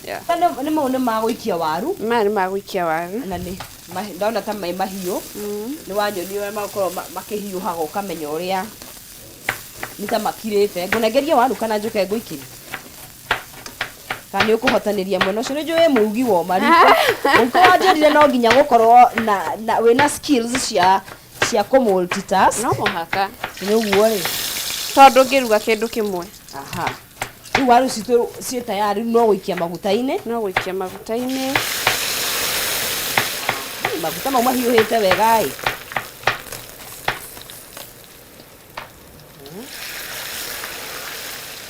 Yeah. Nĩ mau nĩ magũikia waru. Maya nĩ magũikia waru. Na nĩ ndona ta mai mahiũ. Nĩ wanyonia ũrĩa magũkorwo makĩhiũhaga ũkamenya ũrĩa nĩ ta makirĩte. Ngũnengerie waru kana njũke ngũikĩrie? Kana nĩ ũkũhotanĩria mwena ũcio? Nĩ njũĩ wĩ mũrugi wa mariko. Ũngĩkorwo wanjĩrire no nginya gũkorwo na wĩna skills cia kũ multitask. No mũhaka. Nĩ ũguo rĩ. Tondũ ngĩruga kĩndũ kĩmwe. Aha. Rĩu waru citũ ciĩ tayari no gũikia maguta-inĩ. No gũikia maguta-inĩ. Maguta mau mahiũhĩte wega ĩ.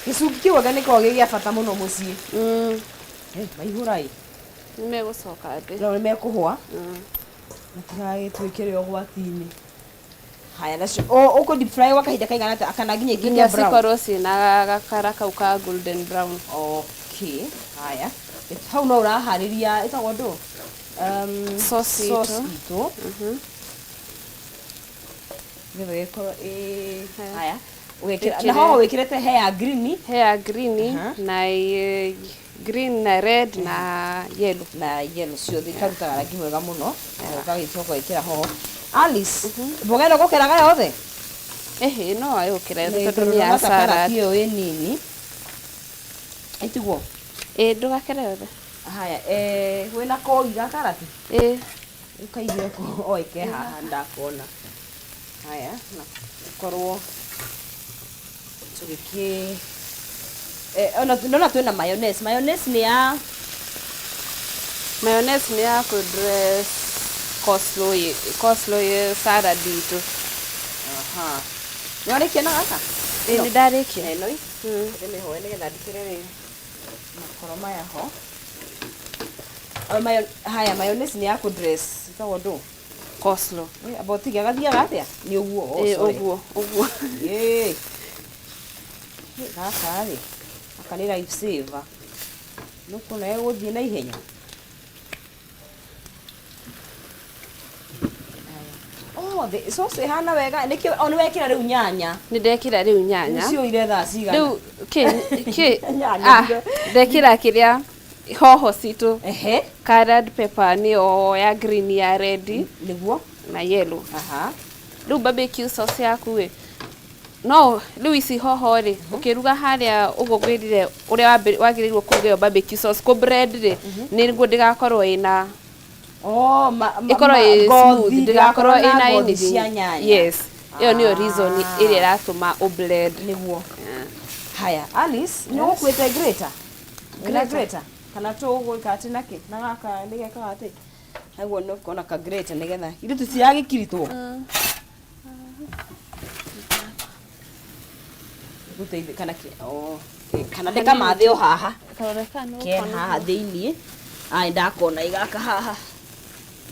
Gĩcungi kĩu anga nĩkoragwo gĩ gĩa bata mũno mũciĩ. Maihũra ĩ. Nĩ megũcoka thĩ. No nĩ mekũhũa. Matigagĩtuĩkĩre ũgwati-inĩ. Haya nacio ũkũ deep fry gwa kahinda kaigana atĩa kana nginya ituĩke Nginya brown? cikorwo ciĩna gakara kau ka golden brown. Okay, haya. Hau no ũraharĩria ĩtagwo ndũ? Sauce itũ. Sauce itũ. Nĩgetha ĩgĩkorwo ĩ haya. Ũgekĩra na Ĩkĩre. hoho wĩkĩrĩte he ya green. He ya green na green na red na yellow. Na yellow ciothe ikarutaga rangi mwega mũno. Na ũgagĩcoka ũgekĩra hoho. Alice, mboga ĩno ngũkeraga yothe? Ĩhĩ, no ĩgũkĩra yothe Nĩ tondũ nĩ ya ndona ta salad. karati ĩyo ĩ nini. Ĩtiguo? Ĩ, ndũgakere yothe. Haya, wĩna koi ga karati? Ĩ. Ũkaigĩre kũ? O ĩke haha ndakona. Haya, na korwo tũgĩkĩ ona ndona twĩna mayonnaise. Mayonnaise nĩ ya Mayonnaise nĩ ya kũ dress coleslaw coleslaw salad itũ. Aha. Nĩ warĩkia na gaka? Ĩ, nĩ ndarĩkia. Na ĩno ĩ? Ndĩmĩhoe nĩgetha ndikĩre rĩ makoro maya ho. O, haya mayonnaise nĩ ya kũ dress ĩtagwo ndũ? Coleslaw. Amba ũtige gathiaga atĩa? Nĩ ũguo. Oh, Ĩ, sorry. ũguo, ũguo. Ĩ. Gaka rĩ, gaka nĩ life saver. Nĩũkuona gegũthiĩ na ihenya. Oh, the sauce ĩhana wega. Nĩkĩo, oh, nĩwekĩra rĩu nyanya. Nĩ ndekĩra rĩu nyanya. Rĩu ciyũire thaa cigana? Rĩu, kĩ, kĩ, Nyanya ah, ndio. ndekĩra kĩrĩa hoho citũ. Ehe. Colored pepper nĩyo ya green ya red. Nĩguo. Na yellow. Aha. Rĩu barbecue sauce yaku ĩ, no rĩu ici hoho rĩ, ũkĩruga harĩa ũguo ngwĩrire ũrĩa wagĩrĩirwo kũruga ĩyo barbecue sauce, kũ blend rĩ, nĩguo ndĩgakorwo ĩna Oh, ĩkorwo ĩ ngothi smooth, ndĩgakorwo ndĩgakorwo na ĩna ngothi anything. cia nyanya. Yes. Ĩyo nĩyo reason ĩrĩa ĩratũma ũ blend. Nĩguo. Haya, Alice, nĩ ũgũkuĩte grater? Wĩna grater? Kana tũgwĩka atĩ nakĩ? Na gaka nĩ gekaga atĩ? Naguo nĩ ũkuona ka grater nĩgetha. Ithuĩ tũtiragĩkiritwo. Gũteithia kana kĩ oh, kana ndĩkamathe o haha. Ke haha thĩiniĩ. Ai ndakona igaka haha.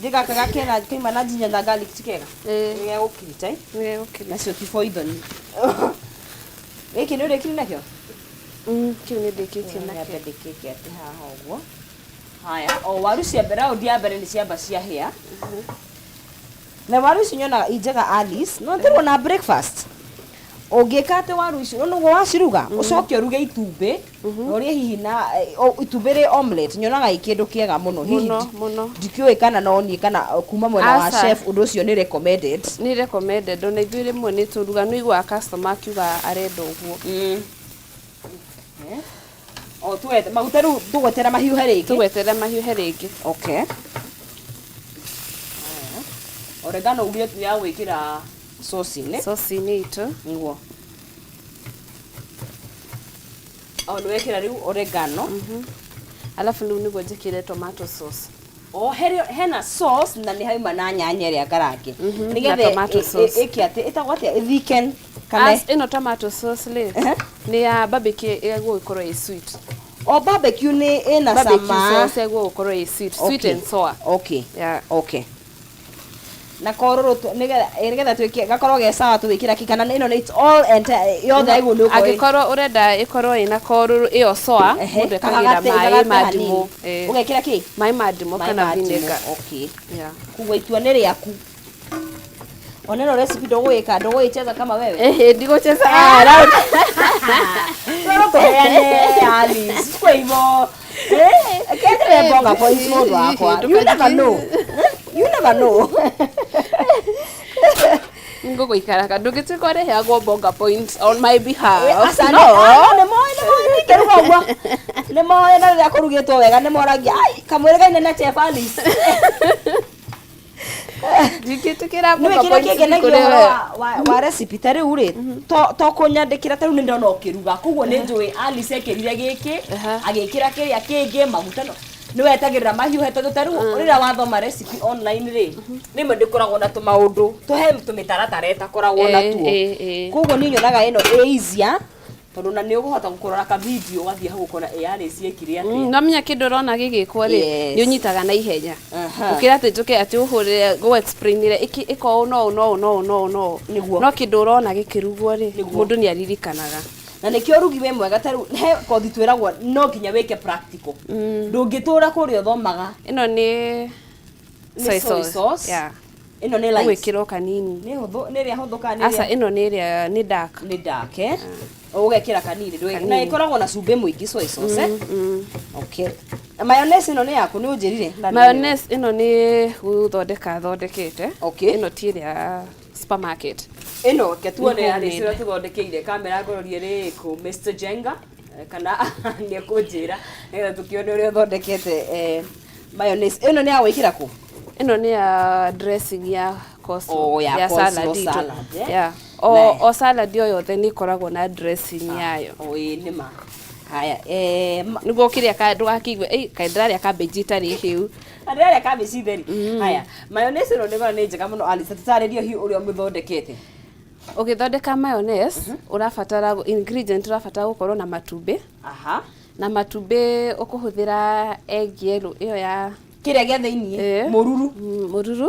Ndĩ gaka gakena kaima na ginger na garlic ti kega? Ĩĩ. Nĩ gegũkirita ĩ? Nĩ gegũkirita. Nacio ti poison. Gĩkĩ nĩ ũrĩkirie nakĩo? Kĩu nĩ ndĩkĩtie nakĩo. Nyambe ndĩkĩke atĩ haha ũguo. Haya, o waru cia mbere, raundi ya mbere nĩ ciamba ciahĩa. Na waru ici nyonaga i njega Alice, no tirwo na breakfast. Ũngĩka atĩ waru ici, no nĩguo waciruga, ũcoke ũruge itumbĩ, na ũrĩe hihi na itumbĩ rĩ omelette, nyonaga ĩ kĩndũ kĩega mũno. Hihi Mũno, mũno. ndikĩũĩ kana no niĩ kana kuma mwena wa Aca. chef ũndũ ũcio nĩ recommended. Nĩ recommended, ona ithuĩ rĩmwe nĩ tũruga, nĩ ũiguaga customer akiuga arenda ũguo. O tuwete maguta rĩu tũgweterera mahiũhe rĩngĩ. Tũgweterera mahiũhe rĩngĩ. Okay. Haya. Oregano ugire tu ya gwĩkĩra sauce-inĩ. Sauce-inĩ itũ. Nĩguo. O nĩ wekĩra rĩu oregano. Alafu rĩu nĩguo njĩkĩre tomato sauce. O hena sauce na nĩ hauma na nyanya ĩrĩa ngarange. Na Nĩgetha tomato sauce. ĩke atĩ ĩtagwo atĩa ĩ thicken kana As ĩno tomato sauce rĩ, nĩ ya barbecue ĩgũgĩkorwo ĩ sweet. O barbecue nĩ ĩna Barbecue cama. sauce ĩgũgĩkorwo ĩ sweet, sweet Okay. and sour. Okay. Yeah. Okay. Na korũrũ nĩgetha twĩke gakorwo ge sawa tũgĩkĩra kĩ kana ĩno nĩ it's all entire yothe ĩguo nĩ ũkorwo Angĩkorwo ũrenda ĩkorwo ĩna korũrũ ĩyo sour, mũndũ ekagĩra kagagate maĩ kagate ma hanini. ndimũ. Ĩĩ. Ũgekĩra kĩ? Maĩ ma ndimũ Maĩ kana ma ndimũ. vinegar. Okay. Yeah. Koguo itua nĩ rĩaku. Ona ĩno recipe ndũgũgĩka ndũgũgĩcheza kama wewe. Ehe, ndigũcheza around. No tũheane Alice, kwa hivyo. Eh. Bonga points mũndũ wakwa. You never know. You never know. Ngũgũikara ndũngĩtuĩka ũreheagwo bonga points on my behalf. Aca, No. nĩ moĩ, nĩ moĩ ningĩruga ũguo. Nĩ moĩ na rĩrĩa kũrugĩtwo wega nĩ moragia, ai, kamwĩrĩ kaine na Chef Alice. Ndingĩtĩkĩra Nĩwe bonga kĩrĩa points kĩngenagia kũrĩ ũhoro we. wa recipe ta rĩu rĩ, to kũnyandĩkĩra, ta rĩu nĩ ndona ũkĩruga, koguo nĩ njũĩ Alice ekĩrire gĩkĩ, agĩkĩra kĩrĩa kĩngĩ, maguta no nĩ wetagĩrĩra mahiũhe, tondũ ta rĩu rĩrĩa wathoma recipe online rĩ, rĩmwe ndĩkoragwo na tũmaũndũ tũhe tũmĩtaratara ĩtakoragwo natuo. Koguo niĩ nyonaga ĩno ĩ easier, tondũ na nĩ ũkũhota gũkũrora ka video ũgathiĩ hau ũkona ĩ Alice ekire atĩa. No menya kĩndũ ũrona gĩgĩkwo rĩ, nĩ ũnyitaga na ihenya. Gũkĩra atĩ njũke atĩ ũhũrĩre gũ explainĩre ĩka ũũ no ũũ no ũũ no ũũ no ũũ no ũũ. Nĩguo. No kĩndũ ũrona gĩkĩrugwo rĩ, Nĩguo. mũndũ nĩ aririkanaga. Na nĩkĩo ũrugi wĩ mwega, ta rĩu he kothi twĩragwo no nginya wĩke practical, ndũngĩtũra kũrĩa ũthomaga. Ĩno nĩ Nĩ soy soy sauce. sauce. Yeah. Ĩno nĩ light? Ũgwĩkĩrwo kanini. Nĩ hũthũ, nĩ ĩrĩa hũthũ kana nĩ Aca, ĩrĩa ĩno nĩ ĩrĩa nĩ dark. Nĩ dark, eh? Ũgekĩra kanini Kanini. Na ĩkoragwo na cumbĩ mũingĩ soy sauce, eh? Okay. Na mayonnaise ĩno nĩ yaku, nĩ ũnjĩrire Na nĩ- Mayonnaise ĩno nĩ gũthondeka thondekete. Okay. Ĩno ti ĩrĩa supermarket. Ĩno ke tuone Nĩ Alice homemade. ũrĩa tũthondekeire kamera ngororie rĩkũ Mr Jenga, kana nĩ ekũnjĩra nĩgetha tũkĩone ũrĩa ũthondekete mayonnaise ĩno nĩ ya gwĩkĩra kũ? Ĩno nĩ ya dressing ya coleslaw. Oh, ya coleslaw salad itũ. salad, eh? Yeah. O, o salad o yothe nĩ ĩkoragwo na dressing yayo. O ĩ nĩ ma haya Nĩguo ũkĩrĩa ndũgakĩigue, "Ĩ, kaĩ ndĩrarĩa cabbage ĩtarĩ hĩu." Ndĩrarĩa cabbage theri. Haya, mayonnaise ĩno nĩ nĩ njega mũno Alice, tũtarĩrie hihi ũrĩa ũmĩthondekete. Ũgĩthondeka mayonnaise, ũrabatara ingredient, ũrabatara gũkorwo na matumbĩ. Na matumbĩ ũkũhũthĩra egg yellow ĩyo ya Kĩrĩa gĩa thĩiniĩ? Ĩ. Mũruru. Mũruru.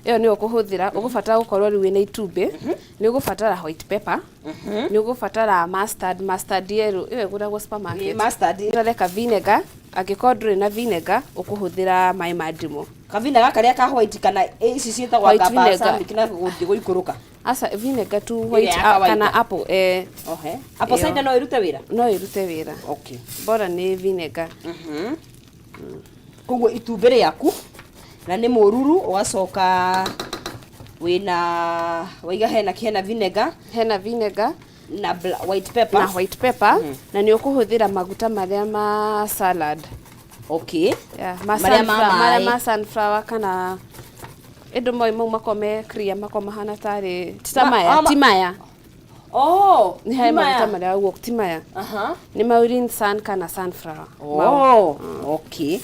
Ĩyo nĩyo ũkũhũthĩra. Ũgũbatara gũkorwo rĩu wĩna itumbĩ, nĩ ũgũbatara white pepper, nĩ ũgũbatara mustard, mustard yellow ĩyo ĩgũragwo supermarket. Ĩ, mustard. Ũtareka vinegar, angĩkorwo ndũrĩ na vinegar, ũkũhũthĩra maĩ ma ndimũ. Kavina gaka karĩa ka white kana ici ciĩtagwo White anga vinegar. balsamic na gũthiĩ gũikũrũka? Aca, vinegar tu Ĩrĩa white ya kawaida. kana apple, eh. Ohe, apple Ĩyo. cider no ĩrute wĩra? No ĩrute wĩra. Bora nĩ vinegar. Koguo itumbĩ rĩaku na nĩ mũruru, ũgacoka wĩna waiga hena vinegar. Hena vinegar. Na white pepper. Na white pepper, na nĩ ũkũhũthĩra maguta marĩa ma salad. Yeah, ma Marĩa ma sunflower, marĩa maĩ. ma sunflower kana ĩndũ moi mau makorwo me clear, makorwo mahana tarĩ ti ta maya, ti maya. Oh, Nĩ harĩ ti maya. maguta marĩa ũguo ti maya. Nĩ ma sun kana sunflower. Oh, okay.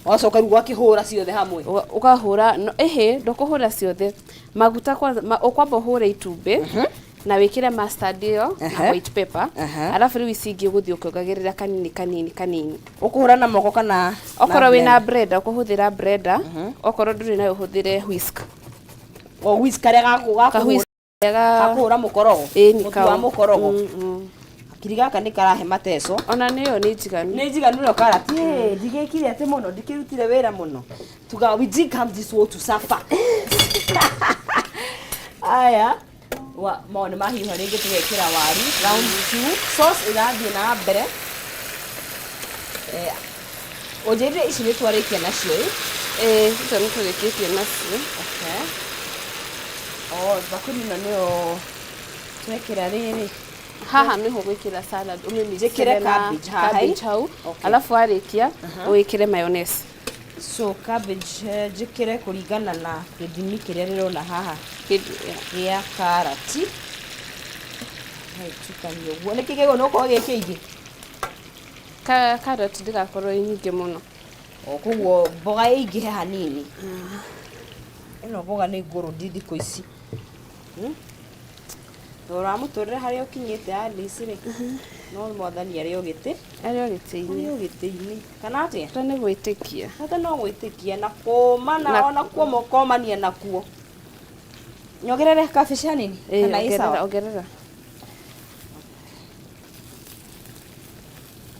Wacoka rĩu ũgakĩhũra ciothe hamwe. Ũkahũra no, ĩhĩ, ndũkũhũra ciothe maguta kwanza, ũkwamba ũhũre itumbĩ na wĩkĩre mustard ĩyo na white pepper. Arabu rĩu ici ingĩ ũgũthiĩ ũkĩongagĩrĩra kanini kanini kanini. Ũkũhũra na moko kana na Okorwo wĩna blender? blender ũkũhũthĩra blender, okorwo ndũrĩ nayo ũhũthĩre whisk. O whisk karĩa Ka whisk karĩa gakũhũra mũkorogo. Ĩĩ, nĩ Mũtu kau. wa mũkorogo. Hakiri gaka nĩ karahe mateco. Ona nĩyo nĩ njiganu. Nĩ njiganu ĩno karati. Ĩ, ndigĩkire atĩ mũno, ndikĩrutire wĩra mũno. Tuga we didn't come this world to suffer. Aya. Wa mo nĩ mahiũha rĩngĩ tũgekĩra waru round 2, sauce ĩrathiĩ na mbere. Ũnjĩrire ici nĩ twarĩkia nacio, ĩ? Ĩ, icio nĩ tũrĩkĩtie nacio. Okay. Oh, bakuri ĩno nĩyo twekĩra rĩrĩ. Haha nĩho gwĩkĩra salad, ũmĩmixĩre Njĩkĩre na cabbage haha, cabbage ĩ? hau. Okay. Alafu warĩkia wĩkĩre mayonnaise. So cabbage, njĩkĩre kũringana na gĩthimi kĩrĩa ndĩrona haha Kĩndũ, yeah. gĩa karati. Tukanie ũguo. Nĩkĩ kĩgũrũ nĩ gũkorwo gĩ kĩingĩ? Carrot ndĩgakorwo ĩ nyingĩ mũno. O koguo mboga ĩingĩhe hanini. Ĩno mboga nĩ ngũrũ ndi thikũ ici. Thogora wa mũtũrĩre harĩa ũkinyĩte Alice rĩ, no mwathani arĩ o gĩtĩ. Arĩ o gĩtĩ-inĩ. Arĩ o gĩtĩ-inĩ. Kana atĩa? Bata nĩ gwĩtĩkia. Bata no gwĩtĩkia na kũma na ona kuoma ũkomania nakuo. Nyongerere kabici hanini? Ĩĩ, Kana ĩ ongerera, sawa? ongerera.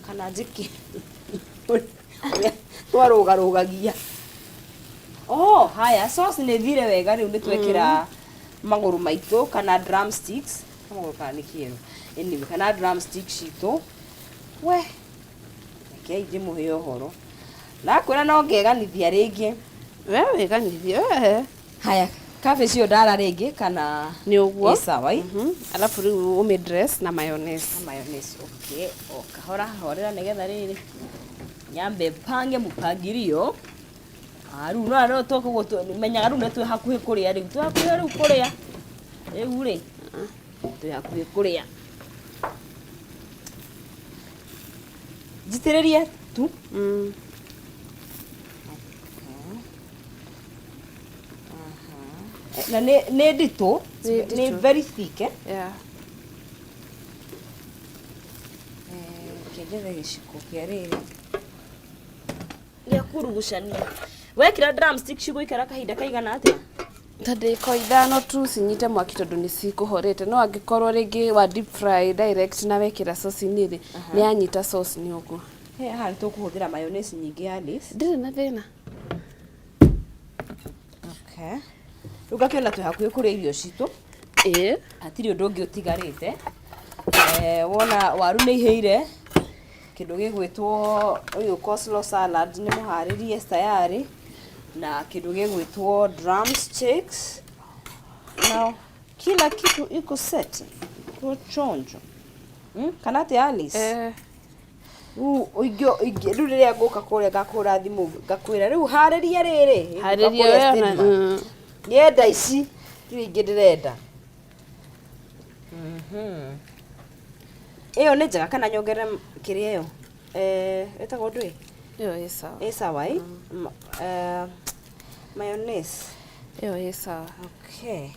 Kana njĩke ũrĩa twarũgarũgagia. Oh, haya, sauce nĩ thire wega rĩu nĩ twekĩra magũrũ maitũ kana drumsticks. Magũrũ kana nĩ kĩero. Anyway, kana drumsticks citũ. We, rekei ndĩmũhe ũhoro. Nakwĩra no ngeganithia rĩngĩ. We wĩganithie we. Haya, cabbage ĩyo ndara rĩngĩ kana Nĩ ũguo. Ĩ sawa ĩ? Alafu rĩu ũmĩ dress na mayonnaise. Na mayonnaise, okay. O kahora horera nĩgetha rĩrĩ nyambe pange mũpangilio. Ah, rĩu no no tũkũguo menyaga rĩu nĩ twĩ hakuhĩ kũrĩa rĩu twĩ hakuhĩ rĩu kũrĩa rĩu rĩ twĩ hakuhĩ kũrĩa njitĩrĩrie tu. Na nĩ nditũ. Nĩ nĩ nditũ. Very thick, eh? Yeah. Kĩnjethe gĩciko kĩa rĩrĩ gĩa kurugucania. Wekĩra drumstick cigũikara kahinda kaigana atĩa? Ta ndĩko 5 tu cinyite mwaki tondũ nĩ cikũhorete, no angĩkorwo rĩngĩ wa deep fry direct na wekĩra sauce-inĩ rĩ, nĩ yanyita sauce nĩ ũguo. He haha nĩ tũkũhũthĩra mayonnaise nyingĩ, Alice. Ndĩrĩ na thĩna. Okay. Rĩu ngakĩona twĩ hakuhĩ kũrĩa irio citũ. Ĩĩ. Hatirĩ ũndũ ũngĩ ũtigarĩte. Wona waru nĩ ihĩire, kĩndũ gĩgwĩtwo ũyũ coleslaw salad nĩ mũharĩrie tayari, na kĩndũ gĩgwĩtwo drumsticks. Now kila kitu iko set, iko chonjo. Kana atĩa, Alice? Eh. Rĩu rĩu rĩrĩa ngũka kũrĩa ngakũhũra thimũ ngakwĩra rĩu harĩria rĩrĩ. Harĩria Ngũka we kũrĩa ona. Stedman. Nĩenda ici ndirĩ ingĩ ndĩrenda. Ĩyo nĩ njega kana nyongerere kĩrĩa ĩyo ĩtagwo ndũĩ? Ĩyo ĩ sawa. Ĩ sawa ĩ? Mayonnaise. Ĩyo ĩ sawa. Okay.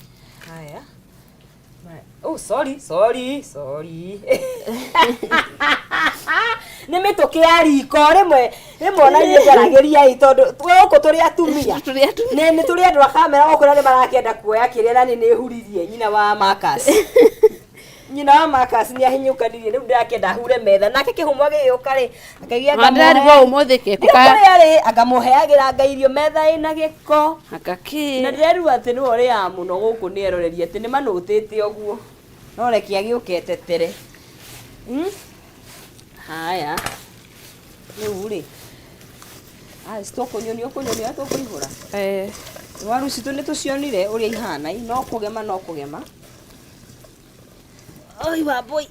Haya. Oh, sorry, sorry, sorry. Nĩ mĩtũkĩ ya riko rĩmwe rĩmwe ona inyuĩ njaragĩria ĩ tondũ gũkũ tũrĩ atumia. Tũrĩ atumia. Nĩ tũrĩ andũ a kamera gũkũ na nĩ marakĩenda kuoya kĩrĩa na nĩ nĩ huririe nyina wa Marcus. Nyina wa Marcus nĩ ahinyũkanirie rĩu ndĩrakĩenda hure metha nake kĩhumo gĩgĩũka rĩ akĩgia. Ndĩrarigwo ũmũthĩ Kũrĩa keka rĩ angamũheagĩra nga irio metha ĩna gĩko. Anga Na kĩ. ndĩrerua atĩ nĩwe ũrĩaga mũno gũkũ nĩ eroreri atĩ nĩ manũtĩte ũguo no reke agĩũke etetere. Haya rĩu rĩ tũkũnyonia ũkũnyonia tũkũihũra. Eh. Waru citũ nĩ tũcionire ũrĩa ihana no kũgema no kũgema. Oi wa boy.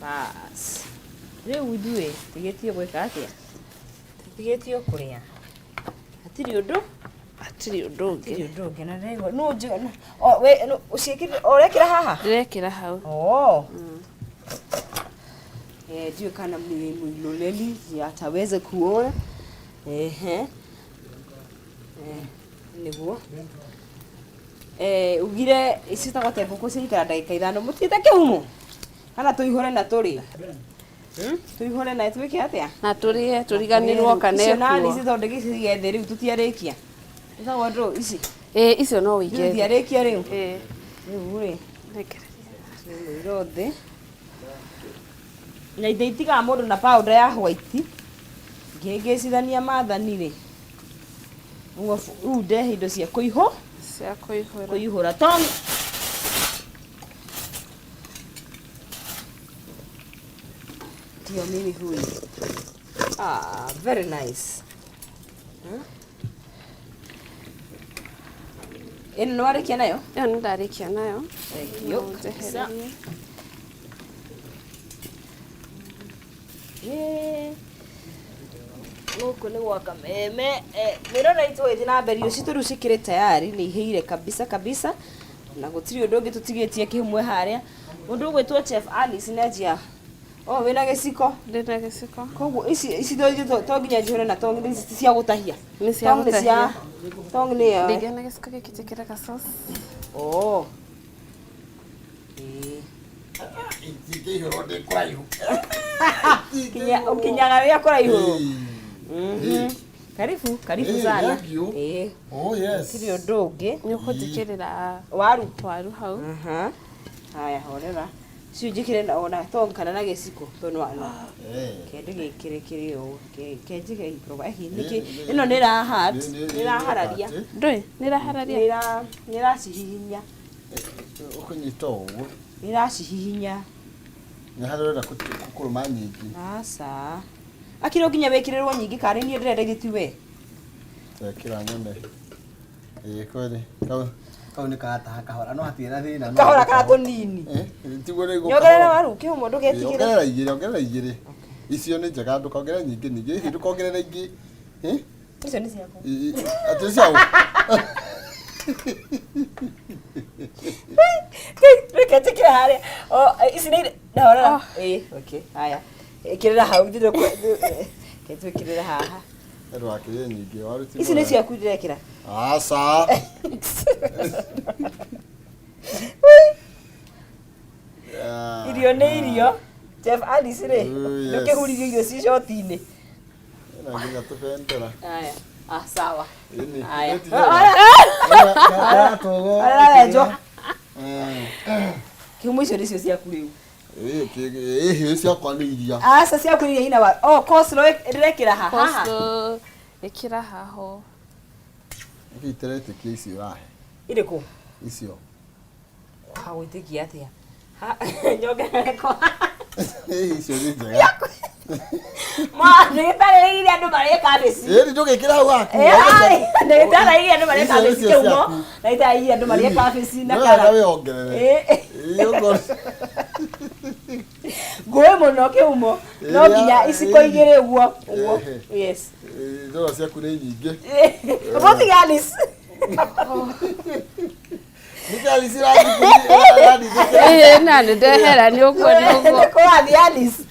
Bas. Rĩu ithuĩ tigĩtio gwĩka atĩa? Tigĩtio kũrĩa. Hatirĩ ũndũ? Hatirĩ ũndũ Hatirĩ ũngĩ. ũndũ ũngĩ na ndĩraigua. Nũ o we ũciĩkĩrire ũrekĩra haha? Ndĩrekĩra hau. Oh. Ndiũĩ kana mwiloleli ataweze kuona. Ehe. Nĩguo. Ugire icitagwo atĩa ngũkũ ciaikara ndagĩka 5 mũtigĩte kĩhumo? Kana tũihũre na tũrĩe? Tũihũre na twĩke atĩa? Na tũrĩe tũriganĩrwo kana Icio na ĩkuo. ici tondũ cige thĩ rĩu tũtiarĩkia. Ĩtagwo ndũ ici? Ĩĩ, icio no ũige thĩ. Tũtiarĩkia rĩu. Ĩĩ. Rĩu rĩ Nengera. Iro thĩ. Na ithe itigaga mũndũ na powder ya white. Ngĩhĩngĩcithania mathani rĩ. Ũguo rĩu ndehe indo cia kũihũ. Cia kũihũra. Kũihũra. Tom. Ndio mimi huyu. Ah, very nice. Ĩno nĩ warĩkia nayo? Ĩyo nĩ ndarĩkia nayo. Thank you. No Kabisa. njehererie. Yeah. Gũkũ nĩ gwa kameme. Mwĩroreri tũgĩthiĩ na mbere irio citũ rĩu cikĩrĩ tayari nĩ ihĩire kabisa kabisa na gũtirĩ ũndũ ũngĩ tũtigĩtie kĩmwe harĩa. Mũndũ ũgwĩtwo Chef Alice nĩ anjia. Oh, wĩna gĩciko? Ndĩna gĩciko. Koguo ici ici to nginya njihũre na tong ici ti cia gũtahia. Nĩ cia Tong nĩ cia gũtahia. tong nĩ ya. Ndingĩona gĩciko gĩkĩ njĩkĩre ga sauce. Oh. Ĩĩ. Itingĩihũrwo ndĩ kũraihu. Kinya ũkinyaga rĩrĩa kũraihũrwo. Karibu, karibu sana. Thank you. Ĩĩ. Oh yes. Gũtirĩ ũndũ ũngĩ. Nĩ ũkũnjĩkĩrĩra Waru. waru hau. Aha. Haya, horera. Cio njĩkĩre na ona tong kana na gĩciko tondũ no. Kĩndũ gĩkĩrĩ kĩrĩ ũũ. Kenjige improvise. Nĩkĩ ĩno nĩ ĩra nĩ ĩrahararia. Ndũĩ, nĩ ĩrahararia. Nĩ ĩra nĩ ĩracihihinya. Ũkũnyita ũguo. Ĩracihihinya. Nĩ harĩa ũrenda kũrũma nyingĩ. Aca. Akĩrĩ nginya wĩkĩrĩrwo nyingĩ karĩ niĩ ndĩrenda ithuĩ ti we. Ekĩra nyone. Ĩĩ kweli. Kau Kau nĩ karataha kahora no hatirĩ na thĩna. no Kahora kana tũnini. Eh, tiguo rĩu. Nyongerera waru kĩhumo ndũgetigĩre. Ongerera igĩrĩ, ongerera igĩrĩ. Icio nĩ njega ndũkongerere nyingĩ ningĩ. Hihi ndũkongerere ingĩ. Eh? Icio nĩ ciakwa. Atĩ cia ũ? Reke njĩkĩre harĩa. O, ici nĩ ndahorera. Ĩĩ, okay. Haya. Ĩkĩrĩra hau ndĩrĩ Reke twĩkĩrĩre haha. Ndũgakĩrĩe nyingĩ. Waru ti Ici nĩ mwega. ciaku ndĩrekĩra. Aca. Irio nĩ irio. Chef Alice rĩ, Oh, yes. ndũkĩhuririe irio ci coti-inĩ. Na nginya tũbendera. Haya. Ah, sawa. Ĩni. Haya. Karatũgwo. Ararenjwo. Kĩhumo icio nĩcio ciaku rĩu. Ĩhĩ ciakwa nĩ iria. Aca ciaku iria ina wa. Oh, coleslaw ndĩrekĩra haha. Coleslaw ĩkĩra haho. Nĩkĩ iteretĩkia icio ũrahe? Irĩkũ? Icio. Wagwĩtĩkia atĩa? Ha, nyongerere kwa. Ĩhĩ icio nĩ njega. Ma, ndĩgĩtarĩrĩirie andũ marĩe cabbage. Ĩni ndũgĩkĩra hau haku. Ndĩgĩtarĩrĩirie andũ marĩe Icio cabbage nĩcio kĩhumo. ciaku. Ndĩgĩtarĩrĩirie andũ marĩe cabbage na No wega kara. wĩongerere. Ĩ. Ĩ, ũkorwo- Ngũĩ mũno kĩhumo. No Ĩrĩa- nginya iciko ĩni. igĩrĩ ũguo. Ũguo. Ehe. Yes. Ĩ, ndora ciaku nĩ nyingĩ. Ũbũtige Alice. Nĩkĩ Alice ĩrathiĩ Ĩĩ na nĩ ndehera nĩ ũguo nĩ ũguo. Nĩ kũrathiĩ Alice.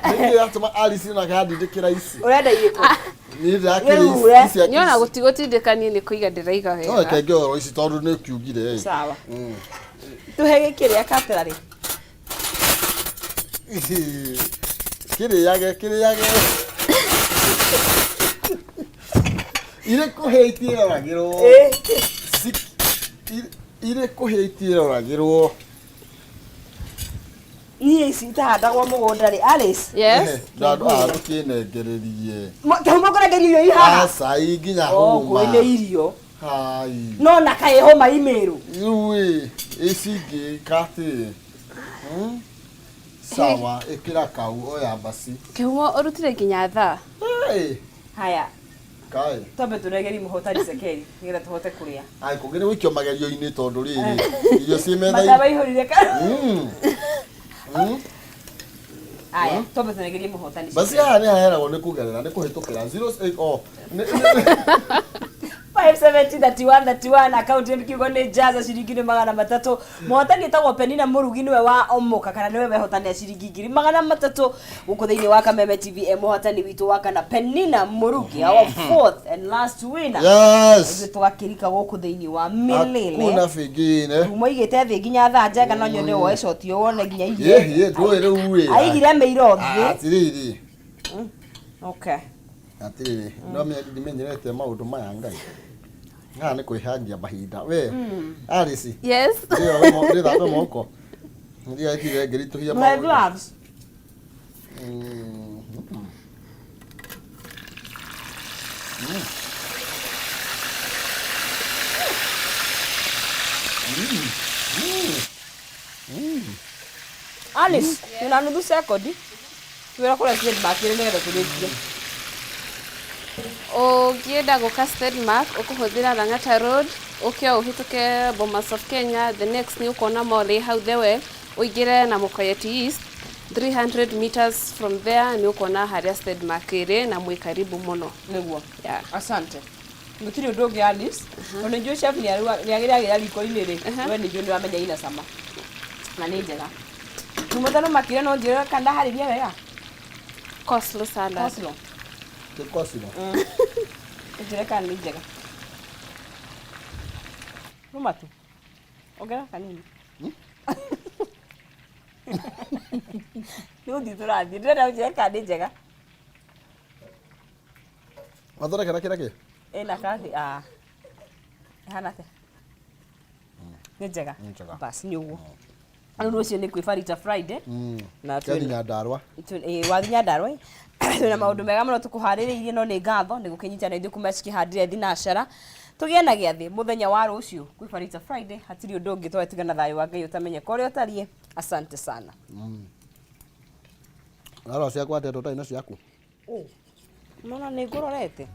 Nĩkĩ yatũma Alice onake andindĩkĩra ici? Ũrenda irĩkũ? Niĩ ndĩrakĩrĩa Wĩhure. ici ciaku Nĩona ici. gũtigũtindĩka niĩ nĩ kũiga ndĩraiga No wega. reke ngĩorwo ici tondũ nĩ ũkiugire. ĩ. Sawa. Tũhe gĩkĩrĩa katerarĩ. Kĩrĩage kĩrĩage. Irĩ kũhĩa itiĩroragĩrwo. Irĩ kũhĩa itiĩroragĩrwo. Niĩ ici itahandagwo mũgũnda rĩ. Alice. Yes. Ndũkĩnengererie. Kĩhumo ngũrengeria irio i haha. Aca ĩ nginya Oh, hũma. ngũĩ nĩ irio. Hai. No na kaĩ homa imĩrũ. Rĩu ĩ ici ingĩka atĩ. Sawa, ĩkĩra kau oya mbasi. Kĩhumo ũrutire nginya thaa. Hey, Haya, kai. twambe tũrengerie mũhotani cekeri nĩgetha tũhote kũrĩa. Ai kũngĩ nĩ gũikio magerio-inĩ tondũ rĩrĩ irio ciĩ Mathaa metha-inĩ. maihũrire ka. Haya, twambe tũrengerie mũhotani. Basi haha nĩ haheragwo nĩ kũgerera nĩ kũhĩtũkĩra 06 oh 570 31 31 akaunti ya kiugo nĩ jaza ciringi nĩ 300 mũhotani etagwo Penina Mũrugi nĩwe wa omoka kana nĩwe wehotanĩa ciringi 300,000 gũkũ thĩinĩ wa Kameme TV e mũhotani witũ wa kana Penina Mũrugi our fourth and last winner. Yes. Ithuĩ tũgakĩrika gũkũ thĩinĩ wa milele. Hakuna vingine. Kuma igĩte thĩ nginya thaa njega no nyone woe coti wone nginya aigire. Ĩĩ ndũĩ rĩu ĩ. Aigire mĩiro thĩ. Atirĩrĩ. Okay. Atirĩrĩ no ndimenyerete maũndũ maya Ngai. Haha nĩ kwĩhangia mahinda. We Alice. Yes. Ndĩthambe moko. Ndigaikire ngĩritũhia My maũndũ. gloves. Alice, twĩna nuthu sekondi. Twĩra kũrĩa trademark ĩrĩ nĩgetha tũrĩkie. Ũngĩenda gũka Stedmark ũkũhũthĩra Lang'ata Road ũke ũhĩtũke Bomas of Kenya the next nĩ ũkuona mall ĩ hau the well ũingĩre na Mũkoyeti East 300 meters from there nĩ ũkuona harĩa Stedmark ĩrĩ na mwĩ karibu mũno. Nĩguo. Yeah. Asante. Gũtirĩ ũndũ ũngĩ Alice. Tondũ nĩnjũĩ chef nĩagĩragĩra riko-inĩ rĩ. We nĩnjũĩ nĩũramenya ina cama. Na nĩ njega. Tumũtano makire no njĩre kana ndaharĩria wega. Coleslaw salad. Coleslaw. Kĩkociro. Njĩre kana nĩ njega. Rũma tu. Ongerera kanini. Nĩ gũthiĩ tũrathiĩ. Ndĩrenda ũnjĩre kana nĩ njega. Wathondeka na kĩrĩa kĩ? Ĩna kathi. Ah. Ĩhana atĩa? Nĩ njega. Nĩ njega. Bas nĩ ũguo. Rĩu rũciũ nĩ kwĩbarita Friday. Na Kĩathi Nyandarua. Wathi Nyandarua. Twĩna maũndũ mega mũno tũkũharĩrĩirie no nĩ ngatho nĩ gũkĩnyitana ithuĩ kuma cikĩhandire thinacara. Tũgĩe na gĩathĩ mũthenya wa rũciũ kwĩ Farita Friday, hatirĩ ũndũ ũngĩ twatigana thayũ wa Ngai ũtamenyeka ũrĩa ũtariĩ. Asante sana. Arora ciakwa atĩa tũtarĩ na ciaku. Mona nĩ ngũrorete.